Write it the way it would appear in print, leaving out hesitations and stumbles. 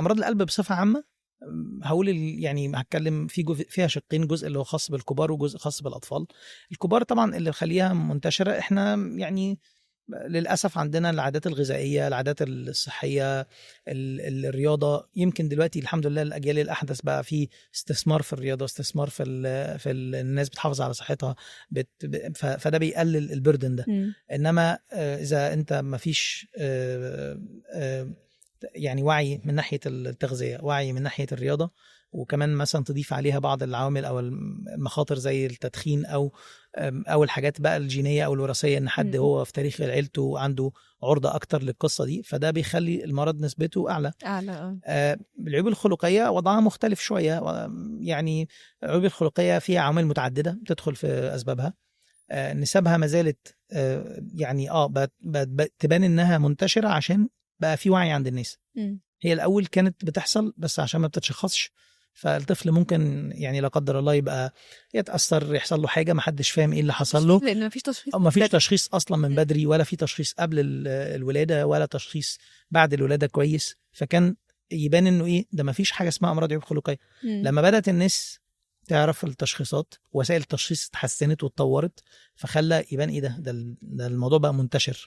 امراض القلب بصفة عامه، هقول يعني هتكلم في فيها شقين، جزء اللي هو خاص بالكبار وجزء خاص بالاطفال. الكبار طبعا اللي مخليها منتشره، احنا يعني للاسف عندنا العادات الغذائيه، العادات الصحيه، الرياضه. يمكن دلوقتي الحمد لله الاجيال الاحدث بقى في استثمار في الرياضه، استثمار في الناس بتحافظ على صحتها، فده بيقلل ال burden ده. انما اذا انت ما فيش يعني وعي من ناحية التغذيه، وعي من ناحية الرياضه، وكمان مثلا تضيف عليها بعض العوامل او المخاطر زي التدخين او الحاجات بقى الجينية او الوراثيه، ان حد هو في تاريخ عيلته عنده عرضه اكتر للقصة دي، فده بيخلي المرض نسبته اعلى. اعلى، اه. العيوب الخلقية وضعها مختلف شويه. يعني العيوب الخلقية فيها عوامل متعددة بتدخل في اسبابها، نسبها ما زالت يعني بقت تبان انها منتشرة عشان بقى في وعي عند الناس. هي الاول كانت بتحصل بس عشان ما بتتشخصش، فالطفل ممكن يعني لا قدر الله يبقى يتاثر، يحصل له حاجة ما حدش فاهم ايه اللي حصل له. لان مفيش تشخيص. ما فيش بدري. تشخيص اصلا من بدري، ولا في تشخيص قبل الولاده، ولا تشخيص بعد الولادة كويس، فكان يبان انه ايه ده، ما فيش حاجة اسمها امراض عيوب خلقيه. لما بدات الناس تعرف التشخيصات، وسائل التشخيص اتحسنت واتطورت، فخلى يبان ايه ده، ده الموضوع بقى منتشر.